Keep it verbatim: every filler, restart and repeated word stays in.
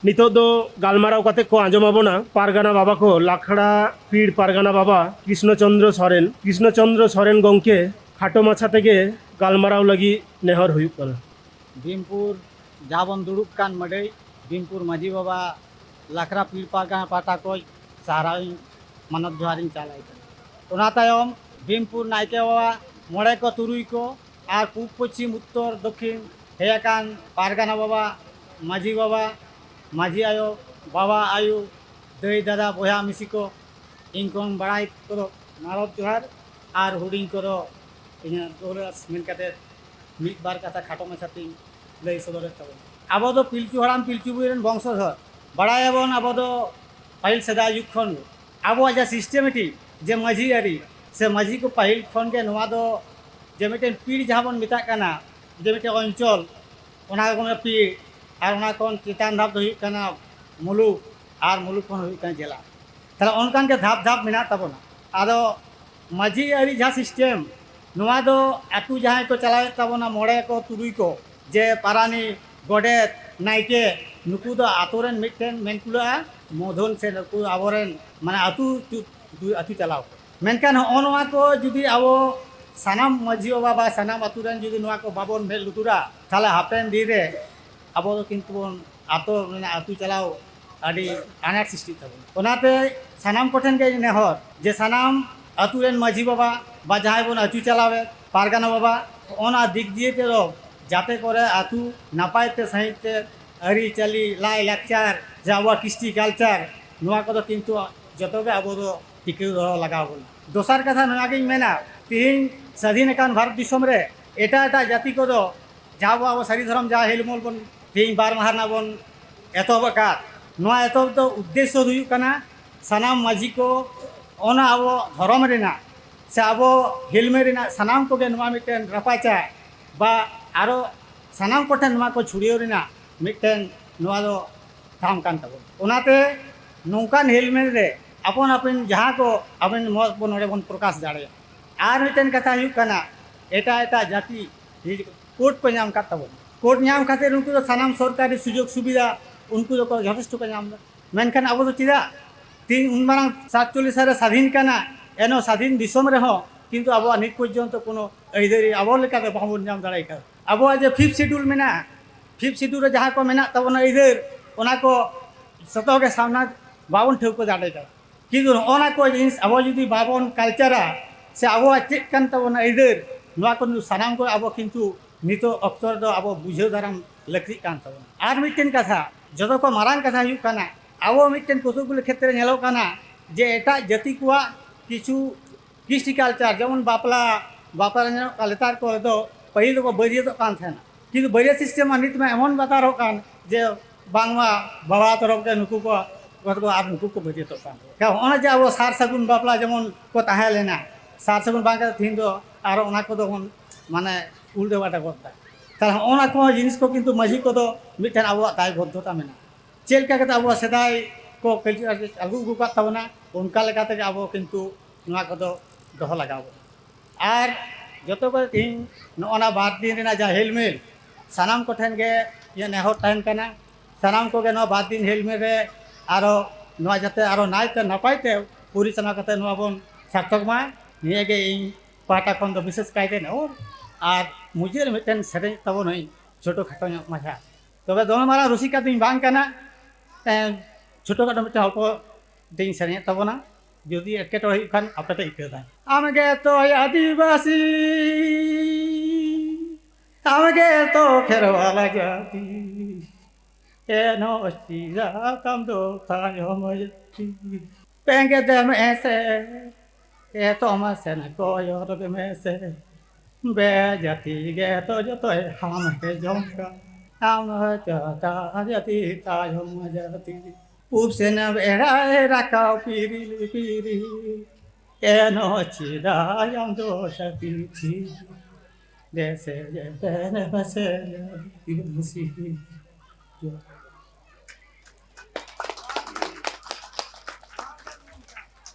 ᱱᱤᱛᱚᱜ ᱫᱚ ᱜᱟᱞᱢᱟᱨᱟᱣ ᱠᱟᱛᱮ ᱠᱚ ᱟᱸᱡᱚᱢ ᱟᱵᱚᱱᱟ ᱯᱟᱨᱜᱟᱱᱟ ᱵᱟᱵᱟ ᱠᱚ, ᱞᱟᱠᱷᱲᱟ ᱯᱤᱲ ᱯᱟᱨᱜᱟᱱᱟ ᱵᱟᱵᱟ ᱠᱨᱤᱥᱱᱚ ᱪᱚᱱᱫᱨᱚ ᱥᱚᱨᱮᱱ᱾ ᱠᱨᱤᱥᱱᱚ ᱪᱚᱱᱫᱨᱚ ᱥᱚᱨᱮᱱ ᱜᱚᱢᱠᱮ ᱠᱷᱟᱴᱚ ᱢᱟᱪᱷᱟ ᱛᱮᱜᱮ ᱜᱟᱞᱢᱟᱨᱟᱣ ᱞᱟᱹᱜᱤᱫ ᱱᱮᱦᱚᱨ ᱦᱩᱭᱩᱜ ᱠᱟᱱᱟ᱾ ᱵᱷᱤᱢᱯᱩᱨ ᱡᱟᱦᱟᱸ ᱵᱚᱱ ᱫᱩᱲᱩᱵ ᱠᱟᱱ ᱢᱟᱹᱰᱟᱹᱭ, ᱵᱷᱤᱢᱯᱩᱨ ᱢᱟᱹᱡᱷᱤ ᱵᱟᱵᱟ ᱞᱟᱠᱷᱲᱟ ᱯᱤᱲ ᱯᱟᱨᱜᱟᱱᱟ ᱯᱟᱦᱴᱟ ᱠᱷᱚᱱ ᱥᱟᱨᱦᱟᱣᱤᱧ, ᱢᱟᱱᱚᱛ ᱡᱚᱦᱟᱨᱤᱧ ᱪᱟᱞᱟᱭ ᱠᱟᱱᱟ᱾ ᱚᱱᱟ ᱛᱟᱭᱚᱢ ᱵᱷᱤᱢᱯᱩᱨ ᱱᱟᱭᱠᱮ ᱵᱟᱵᱟ, ᱢᱚᱬᱮ ᱠᱚ ᱛᱩᱨᱩᱭ ᱠᱚ ᱟᱨ ᱯᱩᱵ ᱯᱚᱪᱷᱤᱢ ᱩᱛᱛᱚᱨ ᱫᱚᱠᱷᱤᱱ ᱦᱮᱡ ᱟᱠᱟᱱ ᱯᱟᱨᱜᱟᱱᱟ ᱵᱟᱵᱟ, ᱢᱟᱹᱡᱷᱤ ᱵᱟᱵᱟ, ᱢᱟᱹᱡᱷᱤ ᱟᱭᱳ, ᱵᱟᱵᱟ ᱟᱭᱳ, ᱫᱟᱹᱭ ᱫᱟᱫᱟ ᱵᱚᱭᱦᱟ ᱢᱤᱥᱤ ᱠᱚ, ᱤᱧ ᱠᱷᱚᱱ ᱵᱟᱲᱟᱭ ᱠᱚᱫᱚ ᱢᱟᱱᱚᱛ ᱡᱚᱦᱟᱨ ᱟᱨ ᱦᱩᱰᱤᱧ ᱠᱚᱫᱚ ᱤᱧᱟᱹᱜ ᱫᱩᱞᱟᱹᱲ ᱢᱮᱱ ᱠᱟᱛᱮ ᱢᱤᱫ ᱵᱟᱨ ᱠᱟᱛᱷᱟ ᱠᱷᱟᱴᱚ ᱢᱟᱪᱷᱟ ᱛᱤᱧ ᱞᱟᱹᱭ ᱥᱚᱫᱚᱨᱮᱫ ᱛᱟᱵᱚᱱᱟ᱾ ᱟᱵᱚ ᱫᱚ ᱯᱤᱞᱪᱩ ᱦᱟᱲᱟᱢ ᱯᱤᱞᱪᱩ ᱵᱩᱲᱦᱤ ᱨᱮᱱ ᱵᱚᱝᱥᱚᱫᱷᱚᱨ᱾ ᱵᱟᱲᱟᱭᱟᱵᱚᱱ ᱟᱵᱚ ᱫᱚ ᱯᱟᱹᱦᱤᱞ ᱥᱮᱫᱟᱭ ᱡᱩᱜᱽ ᱠᱷᱚᱱ ᱜᱮ ᱟᱵᱚᱣᱟᱜ ᱡᱟᱦᱟᱸ ᱥᱤᱥᱴᱮᱢᱮᱴᱤᱠ ᱡᱮ ᱢᱟᱹᱡᱷᱤ ᱟᱹᱨᱤ ᱥᱮ ᱢᱟᱹᱡᱷᱤ ᱠᱚ ᱯᱟᱹᱦᱤᱞ ᱠᱷᱚᱱ ᱜᱮ ᱱᱚᱣᱟ ᱫᱚ ᱡᱮ ᱢᱤᱫᱴᱮᱱ ᱯᱤᱲ ᱡᱟᱦᱟᱸ ᱵᱚᱱ ᱢᱮᱛᱟᱜ ᱠᱟᱱᱟ, ᱡᱮ ᱢᱤᱫᱴᱮᱱ ᱚᱧᱪᱚᱞ, ᱚᱱᱟ ᱠᱚ ᱢᱮᱱᱟ ᱯᱤᱲ, ᱟᱨ ᱚᱱᱟ ᱠᱷᱚᱱ ᱪᱮᱛᱟᱱ ᱫᱷᱟᱯ ᱫᱚ ᱦᱩᱭᱩᱜ ᱠᱟᱱᱟ ᱢᱩᱞᱩᱠ, ᱟᱨ ᱢᱩᱞᱩᱠ ᱠᱷᱚᱱ ᱦᱩᱭᱩᱜ ᱠᱟᱱᱟ ᱡᱮᱞᱟ᱾ ᱛᱟᱦᱞᱮ ᱚᱱᱠᱟᱱ ᱜᱮ ᱫᱷᱟᱯ ᱫᱷᱟᱯ ᱢᱮᱱᱟᱜ ᱛᱟᱵᱚᱱᱟ᱾ ᱟᱫᱚ ᱢᱟᱹᱡᱷᱤ ᱟᱹᱨᱤ ᱡᱟᱦᱟᱸ ᱥᱤᱥᱴᱮᱢ, ᱱᱚᱣᱟ ᱫᱚ ᱟᱹᱛᱩ ᱡᱟᱦᱟᱸᱭ ᱠᱚ ᱪᱟᱞᱟᱣᱮᱫ ᱛᱟᱵᱚᱱᱟ, ᱢᱚᱬᱮ ᱠᱚ ᱛᱩᱨᱩᱭ ᱠᱚ, ᱡᱮ ᱯᱟᱨᱟᱱᱤᱠ, ᱜᱚᱰᱮᱛ, ᱱᱟᱭᱠᱮ, ᱱᱩᱠᱩ ᱫᱚ ᱟᱛᱳ ᱨᱮᱱ ᱢᱤᱫᱴᱮᱱ ᱢᱮᱱ ᱠᱩᱞᱟᱹᱜᱼᱟ ᱢᱚᱫᱷᱚᱱ ᱥᱮ ᱱᱩᱠᱩ ᱟᱵᱚᱨᱮᱱ ᱢᱟᱱᱮ ᱟᱹᱛᱩ ᱟᱹᱛᱩ, ᱟᱹᱛᱩ ᱪᱟᱞᱟᱣ ᱠᱚ᱾ ᱢᱮᱱᱠᱷᱟᱱ ᱦᱚᱸᱜᱼᱚ ᱱᱚᱣᱟ ᱠᱚ ᱡᱩᱫᱤ ᱟᱵᱚ ᱥᱟᱱᱟᱢ ᱢᱟᱹᱡᱷᱤ ᱵᱟᱵᱟ ᱵᱟ ᱥᱟᱱᱟᱢ ᱟᱹᱛᱩ ᱨᱮᱱ ᱡᱩᱫᱤ ᱱᱚᱣᱟ ᱠᱚ ᱵᱟᱵᱚᱱ ᱢᱮᱫ ᱞᱩᱛᱩᱨᱟ, ᱛᱟᱦᱞᱮ ᱦᱟᱯᱮᱱ ᱫᱤᱱ ᱨᱮ ᱟᱵᱚ ᱫᱚ ᱠᱤᱱᱛᱩ ᱵᱚᱱ ᱟᱛᱳ, ᱢᱟᱱᱮ ᱟᱹᱛᱩ ᱪᱟᱞᱟᱣ ᱟᱹᱰᱤ ᱟᱱᱟᱴ ᱥᱨᱤᱥᱴᱤᱜ ᱛᱟᱵᱚᱱᱟ᱾ ᱚᱱᱟᱛᱮ ᱥᱟᱱᱟᱢ ᱠᱚᱴᱷᱮᱱ ᱜᱮ ᱱᱮᱦᱚᱨ ᱡᱮ ᱥᱟᱱᱟᱢ ᱟᱹᱛᱩ ᱨᱮᱱ ᱢᱟᱹᱡᱷᱤ ᱵᱟᱵᱟ ᱵᱟ ᱡᱟᱦᱟᱸᱭ ᱵᱚᱱ ᱟᱹᱛᱩ ᱪᱟᱞᱟᱣᱮᱫ ᱯᱟᱨᱜᱟᱱᱟ ᱵᱟᱵᱟ, ᱚᱱᱟ ᱫᱤᱠ ᱫᱤᱭᱮ ᱛᱮᱫᱚ ᱡᱟᱛᱮ ᱠᱚᱨᱮ ᱟᱹᱛᱩ ᱱᱟᱯᱟᱭ ᱛᱮ ᱥᱟᱺᱦᱤᱡ ᱛᱮ ᱟᱹᱨᱤᱪᱟᱹᱞᱤ, ᱞᱟᱭᱼᱞᱟᱠᱪᱟᱨ, ᱡᱮ ᱟᱵᱚᱣᱟᱜ ᱠᱨᱤᱥᱴᱤ ᱠᱟᱞᱪᱟᱨ, ᱱᱚᱣᱟ ᱠᱚᱫᱚ ᱠᱤᱱᱛᱩ ᱡᱚᱛᱚ ᱜᱮ ᱟᱵᱚ ᱫᱚ ᱴᱤᱠᱟᱹᱣ ᱫᱚᱦᱚ ᱞᱟᱜᱟᱣ ᱵᱚᱱᱟ᱾ ᱫᱚᱥᱟᱨ ᱠᱟᱛᱷᱟ ᱱᱚᱣᱟ ᱜᱤᱧ ᱢᱮᱱᱟ, ᱛᱤᱦᱤᱧ ᱥᱟᱹᱫᱷᱤᱱ ᱟᱠᱟᱱ ᱵᱷᱟᱨᱚᱛ ᱫᱤᱥᱚᱢ ᱨᱮ ᱮᱴᱟᱜ ᱮᱴᱟᱜ ᱡᱟᱹᱛᱤ ᱠᱚᱫᱚ ᱡᱟᱦᱟᱸ ᱟᱵᱚ, ᱟᱵᱚ ᱥᱟᱹᱨᱤ ᱫᱷᱚᱨᱚᱢ ᱡᱟᱦᱟᱸ ᱦᱮᱞᱢᱚᱞ ᱵᱚᱱ ᱛᱤᱦᱤᱧ ᱵᱟᱨ ᱢᱟᱦᱟ ᱨᱮᱱᱟᱜ ᱵᱚᱱ ᱮᱛᱚᱦᱚᱵ ᱟᱠᱟᱫ, ᱱᱚᱣᱟ ᱮᱛᱚᱦᱚᱵ ᱫᱚ ᱩᱫᱽᱫᱮᱥᱥᱚ ᱫᱚ ᱦᱩᱭᱩᱜ ᱠᱟᱱᱟ ᱥᱟᱱᱟᱢ ᱢᱟᱹᱡᱷᱤ ᱠᱚ ᱚᱱᱟ ᱟᱵᱚ ᱫᱷᱚᱨᱚᱢ ᱨᱮᱱᱟᱜ ᱥᱮ ᱟᱵᱚ ᱦᱮᱞᱢᱮᱞ ᱨᱮᱱᱟᱜ ᱥᱟᱱᱟᱢ ᱠᱚᱜᱮ ᱱᱚᱣᱟ ᱢᱤᱫᱴᱮᱱ ᱨᱟᱯᱟᱪᱟᱜ ᱵᱟ ᱟᱨᱚ ᱥᱟᱱᱟᱢ ᱠᱚᱴᱷᱮᱱ ᱱᱚᱣᱟ ᱠᱚ ᱪᱷᱩᱲᱭᱟᱹᱣ ᱨᱮᱱᱟᱜ ᱢᱤᱫᱴᱮᱱ ᱱᱚᱣᱟ ᱫᱚ ᱫᱷᱟᱢ ᱠᱟᱱ ᱛᱟᱵᱚᱱᱟ᱾ ᱚᱱᱟᱛᱮ ᱱᱚᱝᱠᱟᱱ ᱦᱮᱞᱢᱮᱞ ᱨᱮ ᱟᱯᱚᱱ ᱟᱹᱯᱤᱱ ᱡᱟᱦᱟᱸ ᱠᱚ ᱟᱵᱮᱱ ᱢᱚᱛ ᱵᱚᱱ ᱱᱚᱰᱮ ᱵᱚᱱ ᱯᱨᱚᱠᱟᱥ ᱫᱟᱲᱮᱭᱟᱜᱼᱟ᱾ ᱟᱨ ᱢᱤᱫᱴᱮᱱ ᱠᱟᱛᱷᱟ ᱦᱩᱭᱩᱜ ᱠᱟᱱᱟ, ᱮᱴᱟᱜ ᱮᱴᱟᱜ ᱡᱟᱹᱛᱤ ᱠᱳᱰ ᱠᱚ ᱧᱟᱢ ᱟᱠᱟᱫ ᱛᱟᱵᱚᱱᱟ᱾ ᱠᱳᱰ ᱧᱟᱢ ᱠᱷᱟᱹᱛᱤᱨ ᱩᱱᱠᱩ ᱫᱚ ᱥᱟᱱᱟᱢ ᱥᱚᱨᱠᱟᱨᱤ ᱥᱩᱡᱳᱜᱽ ᱥᱩᱵᱤᱫᱷᱟ ᱩᱱᱠᱩ ᱫᱚᱠᱚ ᱡᱚᱛᱷᱮᱥᱴᱚ ᱠᱚ ᱧᱟᱢ ᱮᱫᱟ᱾ ᱢᱮᱱᱠᱷᱟᱱ ᱟᱵᱚ ᱫᱚ ᱪᱮᱫᱟᱜ ᱛᱮᱦᱮᱧ ᱩᱱ ᱢᱟᱨᱟᱝ ᱥᱟᱛᱪᱚᱞᱞᱤᱥ ᱥᱟᱞ ᱨᱮ ᱥᱟᱫᱷᱤᱱ ᱠᱟᱱᱟ, ᱮᱱᱦᱚᱸ ᱥᱟᱫᱷᱤᱱ ᱫᱤᱥᱚᱢ ᱨᱮᱦᱚᱸ ᱠᱤᱱᱛᱩ ᱟᱵᱚᱣᱟᱜ ᱱᱤᱛ ᱯᱚᱨᱡᱚᱱᱛᱚ ᱠᱳᱱᱳ ᱟᱹᱭᱫᱟᱹᱨᱤ ᱟᱵᱚ ᱞᱮᱠᱟᱛᱮ ᱵᱟᱵᱚᱱ ᱧᱟᱢ ᱫᱟᱲᱮ ᱠᱟᱫᱟ᱾ ᱟᱵᱚᱣᱟᱜ ᱡᱮ ᱯᱷᱤᱯᱛᱷ ᱥᱤᱰᱩᱞ ᱢᱮᱱᱟᱜᱼᱟ, ᱯᱷᱤᱯᱛᱷ ᱥᱤᱰᱩᱞ ᱨᱮ ᱡᱟᱦᱟᱸ ᱠᱚ ᱢᱮᱱᱟᱜ ᱛᱟᱵᱚᱱᱟ ᱟᱹᱭᱫᱟᱹᱨ, ᱚᱱᱟ ᱠᱚ ᱡᱚᱛᱚ ᱜᱮ ᱥᱟᱢᱱᱟ ᱵᱟᱵᱚᱱ ᱴᱷᱟᱹᱣᱠᱟᱹ ᱫᱟᱲᱮ ᱠᱟᱫᱟ᱾ ᱠᱤᱱᱛᱩ ᱱᱚᱜᱼᱚ ᱱᱟ ᱠᱚ ᱡᱤᱱᱤᱥ ᱟᱵᱚ ᱡᱩᱫᱤ ᱵᱟᱵᱚᱱ ᱠᱟᱞᱪᱟᱨᱟ ᱥᱮ ᱟᱵᱚᱣᱟᱜ ᱪᱮᱫ ᱠᱟᱱ ᱛᱟᱵᱚᱱᱟ ᱟᱹᱭᱫᱟᱹᱨ, ᱱᱚᱣᱟ ᱠᱚ ᱥᱟᱱᱟᱢ ᱠᱚ ᱟᱵᱚ ᱠᱤᱱᱛᱩ ᱱᱤᱛᱚᱜ ᱚᱠᱛᱚ ᱨᱮᱫᱚ ᱟᱵᱚ ᱵᱩᱡᱷᱟᱹᱣ ᱫᱟᱨᱟᱢ ᱞᱟᱹᱠᱛᱤᱜ ᱠᱟᱱ ᱛᱟᱵᱚᱱᱟ᱾ ᱟᱨ ᱢᱤᱫᱴᱮᱱ ᱠᱟᱛᱷᱟ, ᱡᱚᱛᱚ ᱠᱚ ᱢᱟᱨᱟᱝ ᱠᱟᱛᱷᱟ ᱦᱩᱭᱩᱜ ᱠᱟᱱᱟ, ᱟᱵᱚ ᱢᱤᱫᱴᱮᱱ ᱠᱚᱛᱚᱠ ᱜᱩᱞᱤ ᱠᱷᱮᱛᱨᱮ ᱧᱮᱞᱚᱜ ᱠᱟᱱᱟ ᱡᱮ ᱮᱴᱟᱜ ᱡᱟᱹᱛᱤ ᱠᱚᱣᱟᱜ ᱠᱤᱪᱷᱩ ᱠᱨᱤᱥᱴᱤ ᱠᱟᱞᱪᱟᱨ, ᱡᱮᱢᱚᱱ ᱵᱟᱯᱞᱟ, ᱵᱟᱯᱞᱟ ᱧᱮᱞᱚᱜ ᱠᱟᱱᱟ ᱞᱮᱛᱟᱲ ᱠᱚᱨᱮ ᱫᱚ ᱯᱟᱹᱦᱤᱞ ᱫᱚᱠᱚ ᱵᱟᱹᱨᱭᱟᱹᱛᱚᱜ ᱠᱟᱱ ᱛᱟᱦᱮᱱᱟ, ᱠᱤᱱᱛᱩ ᱵᱟᱹᱨᱭᱟᱹᱛ ᱥᱤᱥᱴᱮᱢ ᱢᱟ ᱱᱤᱛ ᱢᱟ ᱮᱢᱚᱱ ᱵᱟᱛᱟᱨᱚᱜ ᱠᱟᱱ ᱡᱮ ᱵᱟᱝᱢᱟ ᱵᱟᱵᱟ ᱛᱚᱨᱚᱯ ᱜᱮ ᱱᱩᱠᱩ ᱠᱚ ᱜᱚᱛᱚ ᱠᱚ ᱟᱨ ᱱᱩᱠᱩ ᱠᱚ ᱵᱟᱹᱨᱭᱟᱹᱛᱚᱜ ᱠᱟᱱ ᱛᱟᱵᱚᱱᱟ᱾ ᱦᱚᱸᱜᱼᱚᱭ ᱡᱮ ᱟᱵᱚ ᱥᱟᱨ ᱥᱟᱹᱜᱩᱱ ᱵᱟᱯᱞᱟ ᱡᱮᱢᱚᱱ ᱠᱚ ᱛᱟᱦᱮᱸ ᱞᱮᱱᱟ, ᱥᱟᱨ ᱥᱟᱹᱜᱩᱱ ᱵᱟᱝ ᱠᱟᱛᱮ ᱛᱮᱦᱮᱧ ᱫᱚ ᱟᱨᱚ ᱚᱱᱟ ᱠᱚᱫᱚ ᱵᱚᱱ ᱢᱟᱱᱮ ᱩᱞᱴᱟᱹ ᱯᱟᱞᱴᱟ ᱜᱚᱫ ᱮᱫᱟ᱾ ᱛᱟᱦᱞᱮ ᱦᱚᱸᱜᱼᱚ ᱱᱟ ᱠᱚ ᱡᱤᱱᱤᱥ ᱠᱚ ᱠᱤᱱᱛᱩ ᱢᱟᱹᱡᱷᱤ ᱠᱚᱫᱚ ᱢᱤᱫᱴᱮᱱ ᱟᱵᱚᱣᱟᱜ ᱫᱟᱭᱵᱚᱫᱽᱫᱷᱚᱛᱟ ᱢᱮᱱᱟᱜᱼᱟ᱾ ᱪᱮᱫ ᱞᱮᱠᱟ ᱠᱟᱛᱮ ᱟᱵᱚᱣᱟᱜ ᱥᱮᱫᱟᱭ ᱠᱚ ᱠᱟᱞᱪᱟᱨ ᱟᱹᱜᱩ ᱟᱹᱜᱩ ᱠᱟᱫ ᱛᱟᱵᱚᱱᱟ, ᱚᱱᱠᱟ ᱞᱮᱠᱟ ᱛᱮᱜᱮ ᱟᱵᱚ ᱠᱤᱱᱛᱩ ᱱᱚᱣᱟ ᱠᱚᱫᱚ ᱫᱚᱦᱚ ᱞᱟᱜᱟᱣ ᱵᱚᱱᱟ᱾ ᱟᱨ ᱡᱚᱛᱚ ᱠᱚ ᱛᱮᱦᱮᱧ ᱱᱚᱜᱼᱚ ᱱᱟ ᱵᱟᱨ ᱫᱤᱱ ᱨᱮᱱᱟᱜ ᱡᱟᱦᱟᱸ ᱦᱮᱞᱢᱮᱞ, ᱥᱟᱱᱟᱢ ᱠᱚᱴᱷᱮᱱ ᱜᱮ ᱤᱧᱟᱹᱜ ᱱᱮᱦᱚᱨ ᱛᱟᱦᱮᱱ ᱠᱟᱱᱟ, ᱥᱟᱱᱟᱢ ᱠᱚᱜᱮ ᱱᱚᱣᱟ ᱵᱟᱨ ᱫᱤᱱ ᱦᱮᱞᱢᱮᱞ ᱨᱮ ᱟᱨᱚ ᱱᱚᱣᱟ ᱡᱟᱛᱮ ᱟᱨᱚ ᱱᱟᱭᱛᱮ ᱱᱟᱯᱟᱭ ᱛᱮ ᱯᱚᱨᱤᱪᱟᱞᱚᱱᱟ ᱠᱟᱛᱮ ᱱᱚᱣᱟ ᱵᱚᱱ ᱥᱟᱨᱛᱷᱚᱠ ᱢᱟ, ᱱᱤᱭᱟᱹ ᱜᱮ ᱤᱧ ᱯᱟᱦᱴᱟ ᱠᱷᱚᱱ ᱫᱚ ᱵᱤᱥᱮᱥ ᱠᱟᱭᱛᱮ ᱱᱮᱦᱚᱨ᱾ ᱟᱨ ᱢᱩᱪᱟᱹᱫ ᱨᱮ ᱢᱤᱫᱴᱮᱱ ᱥᱮᱨᱮᱧ ᱛᱟᱵᱚᱱᱟᱹᱧ ᱪᱷᱳᱴᱳ ᱠᱷᱟᱴᱚ ᱧᱚᱜ ᱢᱟᱪᱷᱟ, ᱛᱚᱵᱮ ᱫᱚᱢᱮ ᱢᱟᱨᱟᱝ ᱨᱩᱥᱤᱠᱟ ᱫᱚᱧ ᱵᱟᱝ ᱠᱟᱱᱟ, ᱮᱸ, ᱪᱷᱳᱴᱳ ᱠᱷᱟᱴᱚ ᱢᱤᱫᱴᱮᱱ ᱚᱞᱯᱚ ᱛᱤᱧ ᱥᱮᱨᱮᱧᱮᱫ ᱛᱟᱵᱚᱱᱟ᱾ ᱡᱩᱫᱤ ᱮᱴᱠᱮᱴᱚᱬᱮ ᱦᱩᱭᱩᱜ ᱠᱷᱟᱱ ᱟᱯᱮ ᱯᱮ ᱤᱠᱟᱹ ᱫᱟ᱾ ᱟᱢ ᱜᱮ ᱛᱚ ᱟᱹᱫᱤᱵᱟᱹᱥᱤ, ᱟᱢ ᱜᱮ ᱛᱚ ᱠᱷᱮᱨᱣᱟᱞ ᱡᱟᱹᱛᱤ, ᱮᱱᱦᱚᱸ ᱪᱮᱫᱟᱜ ᱟᱢ ᱫᱚ ᱛᱟᱭᱚᱢ ᱡᱟᱹᱛᱤ? ᱵᱮᱸᱜᱮᱫ ᱢᱮ ᱥᱮ, ᱮᱛᱚᱢ ᱥᱮᱱ ᱠᱚᱭᱚᱨ ᱢᱮ ᱥᱮ, ᱵᱮᱡᱟᱹᱛᱤ ᱜᱮ ᱛᱚ ᱡᱚᱛᱚᱭ ᱦᱟᱢᱮᱴ ᱡᱚᱝ ᱠᱟᱱ, ᱟᱢ ᱪᱮᱫᱟᱜ ᱡᱟᱹᱛᱤ ᱛᱟᱭᱚᱢ ᱡᱟᱹᱛᱤ? ᱯᱩᱵ ᱥᱮᱱ ᱵᱮᱲᱟᱭ ᱨᱟᱠᱟᱵ ᱯᱤᱨᱤᱞ ᱯᱤᱨᱤᱞ, ᱮᱱᱦᱚᱸ ᱪᱮᱫᱟᱜ ᱟᱢ ᱫᱚ ᱥᱟᱹᱠᱷᱤ ᱛᱷᱤᱨ? ᱫᱮᱥᱮ ᱡᱮᱛᱮᱱ ᱢᱮᱥᱮ ᱟᱹᱫᱤᱵᱟᱹᱥᱤ᱾